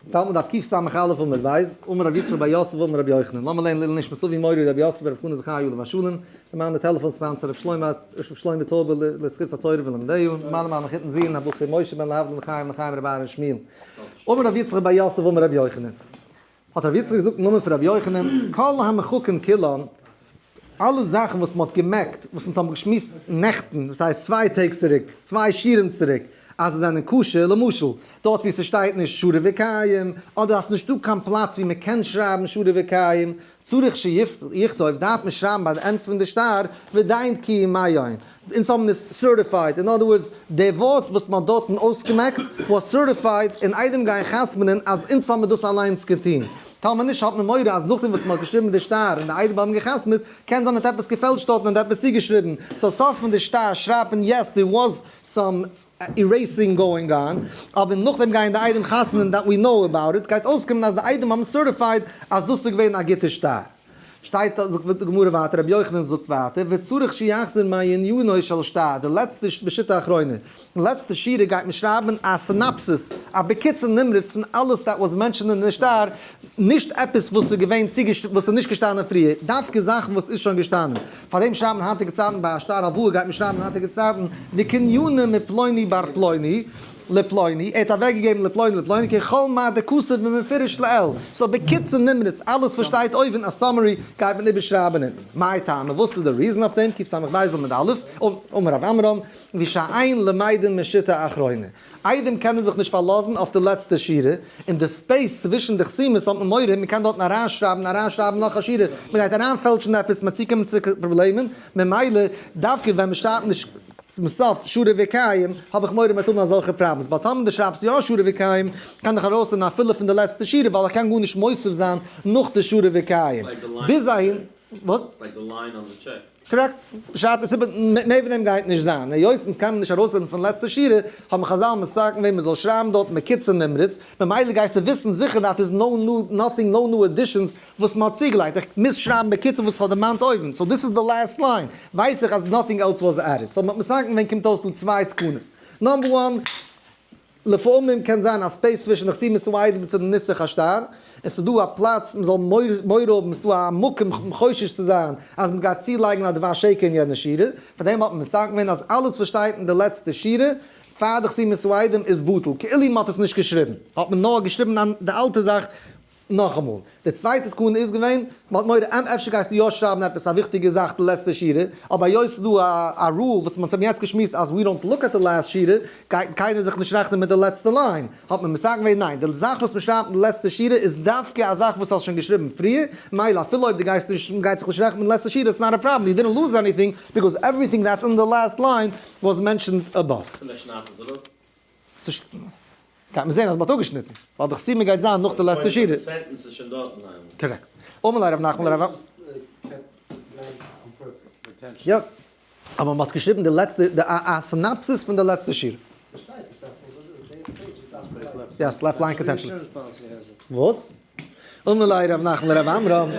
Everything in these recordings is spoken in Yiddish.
צאלט מען דף קס"א עמוד ב', אמר רבי יצחק בר יוסף אמר רבי יוחנן, לאמיר לערנען לעילוי נשמת אבי מורי רבי יוסף ברב חנא זכרי' עליו השלום, למען די טעלעפאן sponsor רבי שלמה רבי שלמה טויבער לזכות התורה ולמדיה, למען מיין מחותן זון הבחור משה בן להבדיל לחיים לחיים רבי אהרן שמואל. אמר רבי יצחק בר יוסף אמר רבי יוחנן, האט רבי יצחק געזאגט אין נאמען פון רבי יוחנן, כל המחוקין כולם, אלע זאכן וואס מען האט געמעקט, וואס אונז האבן געשמועסט נעכטן, דאס הייסט צוויי טעג צוריק, צוויי שיעורים צוריק, אז זיי זענען כשר, למשל, דארט וואו ס'שטייט נישט שרי וקיים, אדער אז ס'נישטא קיין פלאץ וואו מען קען שרייבן שרי וקיים, צריך שיכתוב, דארף מען שרייבן ביי די ענד פון די שטר, ודיין כי ימיון. אונז האבן עס certified, in other words, די ווארט וואס מען האט דארטן אויסגעמעקט was certified, און עדים גייען חתמ'נען אז אונז האבן דאס אליינס געטון. טאמער נישט האט מען מורא אז נאכדעם וואס מען האט געשריבן די שטר און די עדים האבן געחתמ'ט, קען זיין האט עפעס געפעלשט דארטן און עפעס צוגעשריבן, so סוף פון די שטר שרייבט מען yes there was some erasing going on, אבער נאכדעם גייען די עדים חתמ'נען that we know about it, גייט אויסקומען אז די עדים האבן certified אז דאס איז געווען א גוטע שטר. שטייט זאגט די גמרא ווייטער, רבי יוחנן זאגט ווייטער, וצריך שיחזור מענינו של שטר, די לעצטע בשיטה אחרונה, די לעצטע שורה גייט מען שרייבן א synopsis, א בקיצור נמרץ פון אלעס that was mentioned אין די שטר, נישט עפעס וואס איז געווען וואס איז נישט געשטאנען פריער, דווקא זאכן וואס איז שוין געשטאנען. פארדעם שרייבט מען היינטיגע צייטן ביי א שטר הלוואה גייט מען שרייבן אין היינטיגע צייטן וקניינא מפלוני בר פלוני לפלוני, ער האט אוועקגעגעבן לפלוני לפלוני ככל מה דכתוב במפורש לעיל, so בקיצור נמרץ אלעס וואס שטייט אויבן א summary גייט מען איבערשרייבן אונטן. מאי טעמא וואס איז די reason אויף דעם? קס"ב עמוד א', אמר רב עמרם, לפי שאין למדין משיטה אחרונה. עדים קענען זיך נישט פארלאזן אויף די לעצטע שורה, אין די space צווישן די חתימות האט מען מורא מען קען דארטן אריינשרייבן אריינשרייבן נאך א שורה, מען גייט אריינפעלשן עפעס, מען צוקומען צו פראבלעמען, ממילא דווקא ווען מען שרייבט נישט צום סוף שורה וקיים האב איך מורא מען וועט האבן אזעלכע problems, ווייל טאמער דו שרייבסט יא שורה וקיים קען איך ארויסנעמען אפילו פון די לעצטע שורה ווייל איך קען גארנישט מוסיף זיין נאך די שורה וקיים. ביז אהין, וואס? Correct. פשט איז איבער מער פון דעם גייט נישט זיין. היות אונז קען מען נישט ארויסרעדן פון לעצטע שורה, האבן חזל מתקן געווען מען זאל שרייבן דארט בקיצור נמרץ, ממילא גייסטו וויסן זיכער that is no new nothing no new additions וואס מען האט צוגעלייגט, איך מוז שרייבן בקיצור וואס איך האב דערמאנט אויבן, so דאס איז די last line, ווייס איך אז nothing else was added. So מען האט מתקן געווען קומט אויס דא צוויי תקנות. Number one. לפעמים קען זיין א space צווישן די חתימות העדים צו די נוסח השטר, און ס'איז דא א פלאץ מ'זאל מורא האבן, ס'איז דא א מקום חושש צו זיין אז מ'גייט צולייגן א דבר שקר אין יענע שורה, פאר דעם האט מען מתקן געווען אז אלעס וואס שטייט אין די לעצטע שורה פאר די חתימות העדים איז בטל, כאילו מ'האט עס נישט געשריבן, האט מען נאר געשריבן די אלטע זאך נאכאמאל, די צווייטע תקנה איז געווען, מען האט מורא אם אפשר גייסטו יא שרייבן עפעס א וויכטיגע זאך די לעצטע שורה, אבער היות ס'איז דא א rule וואס מ'האט יעצט געשמועסט אז we don't look at the last שורה, גייט קיינער זיך נישט רעכענען מיט די לעצטע line, האט מען מתקן געווען ניין, די זאך וואס מ'שרייבט אין די לעצטע שורה איז דווקא א זאך וואס האסט שוין געשריבן פריער, מילא אפילו אויב דו גייסט נישט מ'גייט זיך נישט רעכענען מיט די לעצטע שורה it's not a problem, you didn't lose anything because everything that's in the last line was mentioned above. פון דער שניידט עס אראפ. גייט מען זען אז מ'האט אפגעשניטן, ווייל די חתימה גייט זיין נאך די לעצטע שורה. Correct. אמר ליה רב נחמן לרב א. Yes. אבער מ'האט געשריבן די לעצטע, די א synopsis פון די לעצטע שורה. Yes, left line potentially. וואס? אמר ליה רב נחמן לרב עמרם,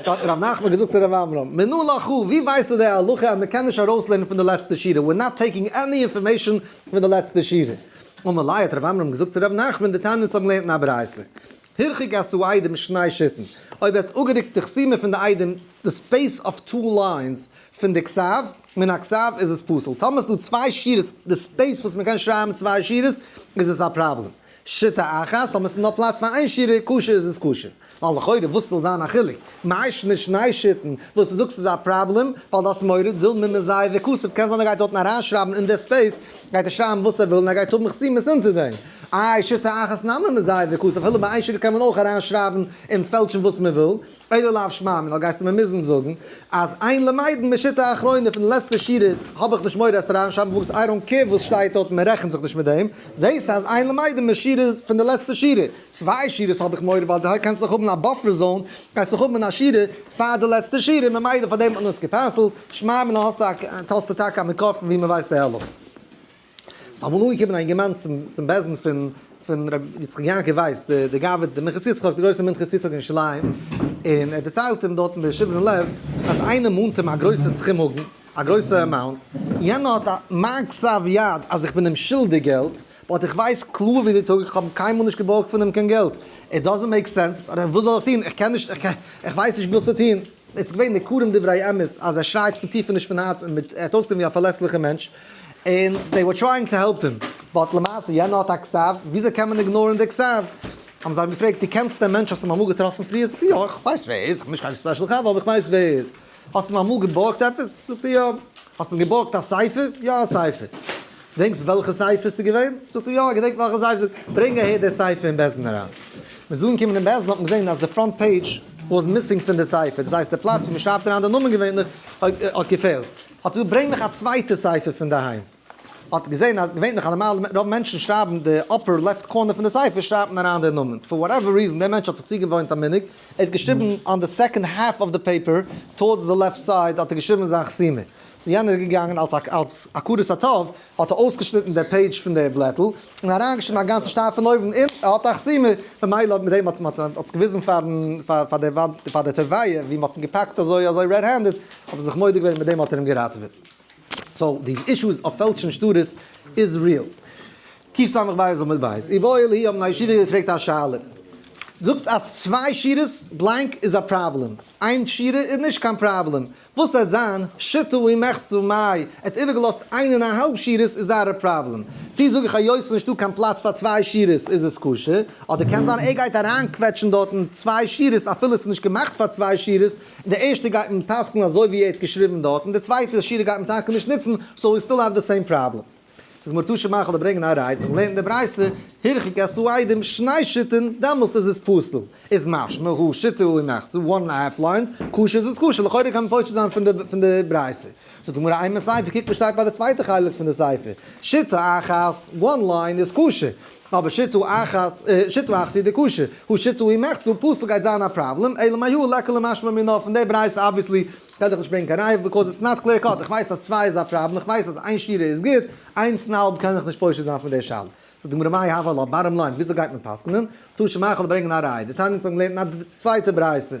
האט רב נחמן געזאגט צו רב עמרם, מנא לך, ווי ווייסטו די הלכה אז מ'קען נישט ארויסלערנען פון די לעצטע שורה, we're not taking any information פון די לעצטע שורה. אמר ליה האט רב עמרם געזאגט צו רב נחמן, דתניא אונז האבן געלערנט אין א ברייתא, הרחיק את העדים שני שיטין, אויב ער האט אפגערוקט די חתימה פון די עדים די space of two lines פון די כתב, מן הכתב איז עס פסול, טאמער איז דא צוויי שורות, די space וואס מ'קען שרייבן צוויי שורות, איז עס א פראבלעם. שיטה אחת, טאמער ס'איז נאר פלאץ פאר איין שורה, כשר איז עס כשר. ווייל לכאורה וואס זאל זיין א חילוק? מאי שנא שני שיטין, וואס דו זאגסט איז א פראבלעם, ווייל דו האסט מורא דילמא מזייף וכתב, קען זיין ער גייט דארטן אריינשרייבן אין די space, גייט ער שרייבן וואס ער וויל און ער גייט האבן חתימות אונטער דעם. איי שיטה אחת נמי מזייף וכתב, אפילו ביי איין שורה קען מען אויך אריינשרייבן און פעלטשן וואס מען וויל. אלא לאו שמע מינה גייסטו מיר מוזן זאגן אז אין למדין משיטה אחרונה פון די לעצטע שורה האב איך נישט מורא אז אריינשרייבן וואס I don't care וואס שטייט דארט מען רעכנט זיך נישט מיט דעם, זעהסט אז אין למדין משיטה פון די לעצטע שורה, צוויי שורות האב איך מורא ווייל דו קענסט דאך האבן א buffer zone, גייסט דאך האבן א שורה פאר די לעצטע שורה ממילא פאר דעם האט מען עס גע'פסל'ט, שמע מינה האסטו טאקע א מקור פון ווי מען ווייסט די הלכה. ס'איז אמאל אנגעקומען א אינגערמאן צום בית דין פון פון רבי יצחק יעקב ווייס, די גאב"ד, די מנחת יצחק, די גרויסע מנחת יצחק אין ירושלים, און ער דערציילט אים דארטן בשברון לב, אז איינער מאנט אים א גרויסע סכום הגון, א גרויסע amount, יענער האט א מיין כתב יד אז איך בין אים שולדיג געלט, but איך ווייס קלאר ווי די טאג איך האב קיינמאל נישט געבארגט פון אים קיין געלט, it doesn't make sense, but וואס זאל איך טון, איך קען נישט, איך ווייס נישט וואס צו טון. עס איז געווען ניכרים דברי אמת אז ער שרייט פון טיפעניש פון הארץ און מיט ער האט אויסגעזען ווי א פארלעסליכע מענטש, און they were trying to help him, but למעשה יענער האט א כתב, וויאזוי קען מען ignore ן די כתב? האבן זיי אים געפרעגט, דו קענסט דעם מענטש? האסט אים אמאל געטראפן פריער? זאגט ער, יא, איך ווייס ווער ער איז, איך בין נישט קיין special חבר, אבער איך ווייס ווער ער איז. האסט אים אמאל געבארגט עפעס? זאגט ער, יא. האסט אים געבארגט א ספר? יא, א ספר. געדענקסט וועלכע ספר ס'איז געווען? זאגט ער, יא, איך געדענק וועלכע ספר ס'איז. ברענג אהער די ספר אין בית דין אריין. מ'איז אנגעקומען אין בית דין האט מען געזען אז די front page was missing פון די ספר, דאס הייסט די פלאץ וואו מ'שרייבט אריין די נאמען געווענליך האט געפעלט. האט ער געזאגט, ברענג מיך א צווייטע ספר פון דערהיים. האט געזען אז געווענליך א נארמאלע רוב מענטשן שרייבן די upper left corner פון די ספר שרייבט מען אריין די נאמען, for whatever reason דער מענטש האט זיך צוגעוואוינט א מנהג, ער האט געשריבן on the second half of the paper towards the left side האט ער געשריבן זיין חתימה, so יענער איז געגאנגען אלס אלס הכרת הטוב האט ער אויסגעשניטן די page פון די בלעטל און אריינגעשריבן א גאנצע שטר פון אויבן און ער האט א חתימה, ממילא האט מיט דעם האט מען האט עס געוויזן פארן פאר די פאר די תובע ווי מען האט אים געפאקט אזוי אזוי red handed האט ער זיך מודה געווען מיט דעם האט ער אים געראטעוועט. so these issues אויף פעלטשן שטרות איז real. קוף סמך בית עמוד בית. איבעיא להו האבן א ישיבה געפרעגט א שאלה. זאגסט אז צוויי שורות blank איז א פראבלעם. איין שורה איז נישט קיין פראבלעם. וואס וועט זיין שיתא ומחצה מאי? ער האט איבערגעלאזט איין און א האלב שורות איז that א פראבלעם? צו זאג איך היות ס'איז נישטא קיין פלאץ פאר צוויי שורות איז עס כשר? אדער קען זיין ער גייט אריינקוועטשן דארטן צוויי שורות אפילו ס'איז נישט געמאכט פאר צוויי שורות די ערשטע גייט מען פסק'ן אזוי ווי ער האט געשריבן דארט, און די צווייטע שורה גייט מען טאקע נישט נוצן, so we still have the same problem. זאגט מר תא שמע כ'וועל דיר ברענגען א ראי' צו לערנען די ברייתא, הרחיק את העדים שני שיתין, דעמאלסט איז עס פסול. איז משמע הא שיתא ומחצה, one and a half lines, כשר איז עס כשר, לכאורה קען מען פושט זיין פון די ברייתא. זאגט די גמרא אימא סיפא, קוק וואס שטייט ביי די צווייטע חלק פון די סיפא, שיתא אחת, one line איז כשר. אבער שיתא אחת, שיתא אחת איז די כשר, הא שיתא ומחצה פסול גייט זיין א פראבלעם, אלא מאי הא ליכא למשמע מינה פון די ברייתא obviously קען איך נישט ברענגען קיין ראיה because it's not clear cut, איך ווייס אז צוויי איז א פראבלעם, איך ווייס אז איין שורה איז גוט, איינס און א האלב קען איך נישט פושט זיין פון די שאלה. זאגט די גמרא מאי הוה עלה, bottom line, וויאזוי גייט מען פסק'נען? תא שמע איך וועל ברענגען א ראיה, דתניא אונז האבן געלערנט אין א צווייטע ברייתא,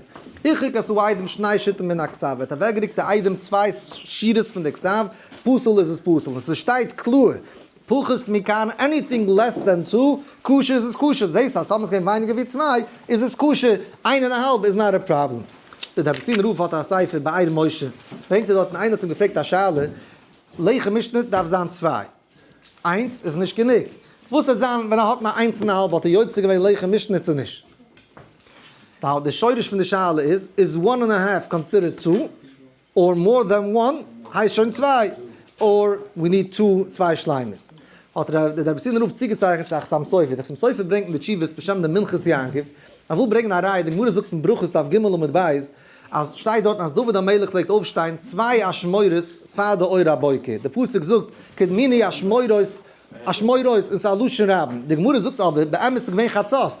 הרחיק את העדים שני שיתין מן הכתב, ער האט אוועקגערוקט די עדים צוויי שורות פון די כתב, פסול איז עס פסול, און ס'שטייט קלאר פחות מכאן anything less than two, כשר איז עס כשר, זעהסט אז טאמער עס געווען ווייניגער ווי צוויי איז עס כשר, איין און א האלב איז not a problem. דער דעברעצינער רב האט א ספר באר משה, ברענגט ער דארטן איינער האט אים געפרעגט א שאלה, לחם משנה דארף זיין צוויי, איינס איז נישט גענוג, וואס וועט זיין ווען ער האט נאר איינס און א האלב האט ער יוצא געווען לחם משנה צו נישט? די שורש פון די שאלה איז, איז one and a half considered two? or more than one הייסט שוין צוויי, or we need two צוויי שלימות. האט דער דעברעצינער רב צוגעצייכנט צו א חתם סופר, דער חתם סופר ברענגט אין די תשובות בשם דעם מנחת יעקב, ער וויל ברענגען א ראיה, די גמרא זאגט אין ברכות דף ג' עמוד ב', אז שטייט דארטן אז דוד המלך פלעגט אויפשטיין צוויי אשמורות פאר די אור הבוקר, די פסוק זאגט קדמוני אשמורות אשמורות און ס'איז א לשון רבים, די גמרא זאגט אבער באמת איז געווען חצות,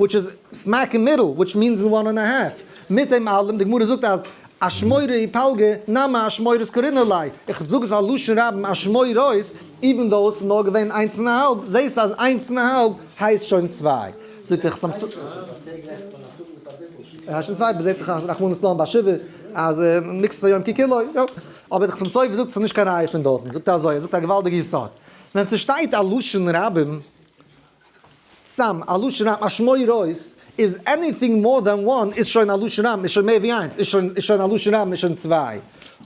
which is smack in middle, which means one and a half. מיט דעם אלעם, די גמרא זאגט אז אשמורה ופלגא נמי אשמורות קרינן ליה, איך זאג עס א לשון רבים אשמורות, even though עס איז נאר געווען איינס און א האלב, זעסט אז איינס און א האלב הייסט שוין צוויי. זאגט דער חתם סופר. הייסט שוין צוויי, מ'זעט דאך אז רחמנא ליצלן ביי שבעה אז מקצת היום ככולו, יא. אבער דער חתם סופר זאגט ס'איז נישט קיין ראיה פון דארטן, זאגט ער אזוי, ער זאגט א געוואלדיגע יסוד, ווען ס'שטייט א לשון רבים, סתם א לשון רבים אשמורות איז anything more than one איז שוין א לשון רבים איז שוין מער ווי איינס איז שוין איז שוין א לשון רבים איז שוין צוויי.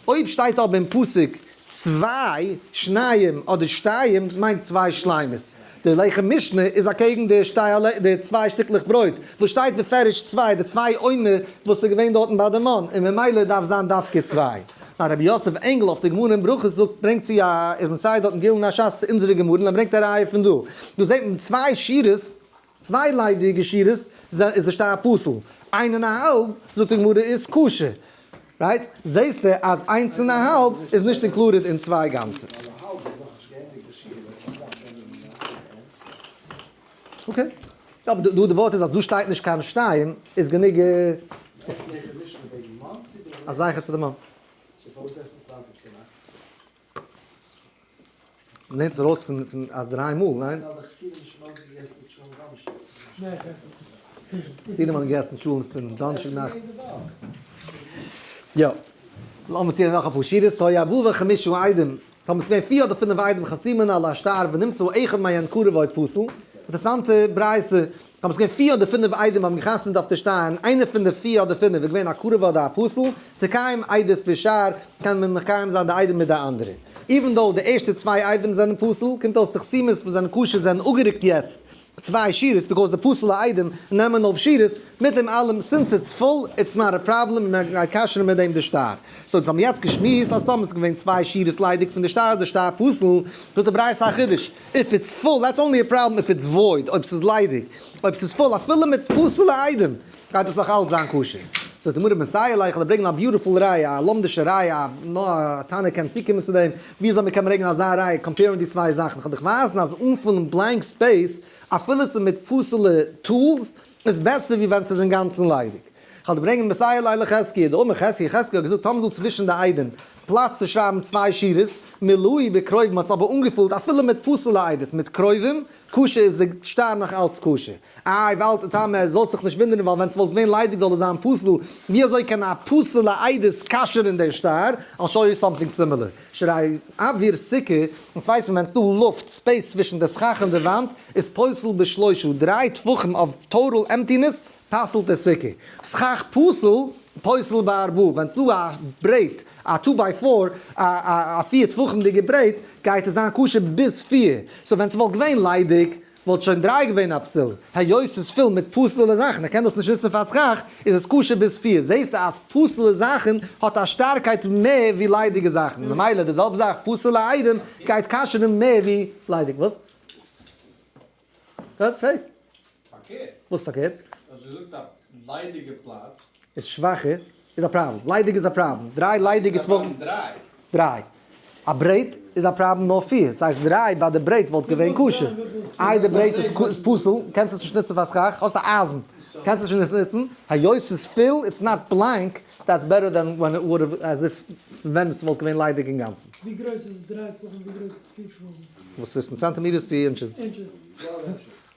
אויב שטייט אבער אין פסוק צוויי שניים אדער שתיים מיינט צוויי שלימות. די לחם משנה איז אקעגן די שתי די צוויי שטיקלעך ברויט וואס שטייט בפירוש צוויי די צוויי עומר וואס איז געווען דארטן ביי די מן און ממילא דארף זיין דווקא צוויי. נאר רבי יוסף ענגל אויף די גמרא אין ברכות זאגט ברענגט צו א איז מצייר דארטן גליון הש"ס צו אונזערע גמרא און ער ברענגט א ראיה פון דא. דא זעט מען צוויי שורות, צוויי ליידיגע שורות, איז די שטר פסול. איין און א האלב, זאגט די גמרא, איז כשר. right? זעסטו אז איינס און א האלב איז נישט included אין צוויי גאנצע. okay. יא, אבער דא די ווארט איז אז דא שטייט נישט קיין שתיים, איז גענוג א זכר צו די מן. מ'לערנט עס ארויס פון פון אז דריי מאל, ניין? חסידים האבן געגעסן טשולענט פון דאנערשטאג נאכט. יא. לאמיר צוהערן נאך אפאר שורות. היה בא וחמשה עדים. טאמער ס'איז געווען פיר אדער פינף עדים חתומין על השטר ונמצא אחד מהן קרוב או פסול, אינטערעסאנטע ברייתא, טאמער ס'איז געווען פיר אדער פינף עדים האבן געחתמ'ט אויף די שטר און איינער פון די פיר אדער פינף איז געווען א קרוב אדער א פסול, תקיים עדות בשאר, קען מען מקיים זיין די עדים מיט די אנדערע. even though די ערשטע צוויי עדים זענען פסול, קומט אויס די חתימות וואס זענען כשר זענען אפגערוקט יעצט צוויי שורות because די פסול'ע עדים נעמען אויף שורות, מיט דעם אלעם since it's full it's not a problem און מען גייט כשר'ן מיט דעם די שטר. so אונז האבן יעצט געשמועסט אז טאמער ס'איז געווען צוויי שורות ליידיג פון די שטר איז די שטר פסול, זאגט די ברייתא א חידוש, if it's full that's only a problem if it's void, אויב ס'איז ליידיג, אויב ס'איז full אפילו מיט פסול'ע עדים גייט עס נאך אלץ זיין כשר. זאגט די גמרא מסייע ליה, כ'וועל ברענגען א beautiful ראיה, א לומדישע ראיה, נאר א תנא קען צוקומען צו דעם, ווי אזוי מ'קען ברענגען אזא ראיה, compare ן די צוויי זאכן, כ'וועל דיך ווייזן אז אנפולן blank space אפילו ס'איז מיט פסול'ע tools איז בעסער ווי ווען ס'איז אינגאנצן ליידיג. כ'וועל דיר ברענגען מסייע ליה לחזקיה, דאמר חזקיה, חזקיה האט געזאגט טאמער דא צווישן די עדים פלאץ צו שרייבן צוויי שורות, מילאוהו בקרובים האט עס אבער אנגעפולט אפילו מיט פסול'ע עדות מיט קרובים, כשר איז די שטר נאך אלץ כשר. איי ואל תתמה, זאלסט זיך נישט וואונדערן ווייל ווען ס'וואלט געווען ליידיג זאל עס זיין פסול, ווי אזוי קען א פסול'ע עדות כשר'ן די שטר? I'll show you something similar. שהרי אויר סוכה, אונז ווייסט מען ווען ס'דא לופט, space צווישן די סכך און די וואנט, איז פוסל בשלושה, דריי טפחים אוו total emptiness, פסל'ט די סוכה. סכך פסול, פוסל בארבעה, ווען ס'דא א ברעט, א two by four, א א פיר טפחים'דיגע ברעט, גייט עס זיין כשר ביז פיר. so ווען ס'וואלט געווען ליידיג, וואלט שוין דריי געווען א פסול. היות ס'איז פול מיט פסול'ע זאכן, ער קען דאס נישט נוצן פאר סכך, איז עס כשר ביז פיר. זעסטו אז פסול'ע זאכן האט א שטארקייט מער ווי ליידיגע זאכן. ממילא די זעלבע זאך, פסול'ע עדים גייט כשר'ן מער ווי ליידיג. וואס? גוט, פרעג. פארקערט. וואס פארקערט? האסט געזאגט א ליידיגע פלאץ. איז שוואכער, איז א פראבלעם. ליידיג איז א פראבלעם. דריי ליידיגע טפחים. דריי. דריי. א ברעט איז א פראבלעם נאר פיר. ס'הייסט דריי ביי די ברעט וואלט געווען כשר. איי די ברעט איז פסול, קענסט עס נישט נוצן פאר סכך, האסט א אייזן, קענסט עס נישט נוצן, היות ס'איז פול, it's not blank, that's better than when it would as if ווען ס'וואלט געווען ליידיג אינגאנצן. ווי גרויס איז דריי טפחים ווי גרויס איז פיר טפחים? וואס ווילסטו, סענטימעטערס צו inches? inches.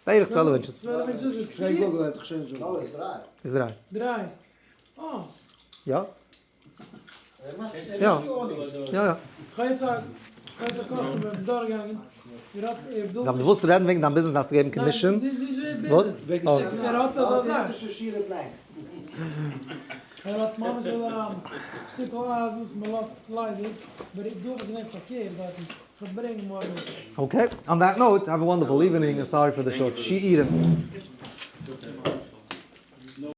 בערך 12 inches. 12 inches איז פרעג פיר? Google וועט דיך שוין זאגן. איז דריי. דריי. אה. יא. יא. יא יא. כ'האב יעצט א כ'האב יעצט א customer דורכגעגאנגען, ער האט ער וויל דו ווילסט רעדן וועגן דיין ביזנעס דארפסטו געבן commission. ניין, נישט וועגן וואס? ביזנעס. ער האט אזא זאך. ער האט ממש אזא שטיקל אייזן וואס מ'לאזט ליידיג, אבער דא האב איך געזען פארקערט דארטן, כ'וועל ברענגען מארגן. okay, on that note, have a wonderful evening and sorry for the short שיעורים.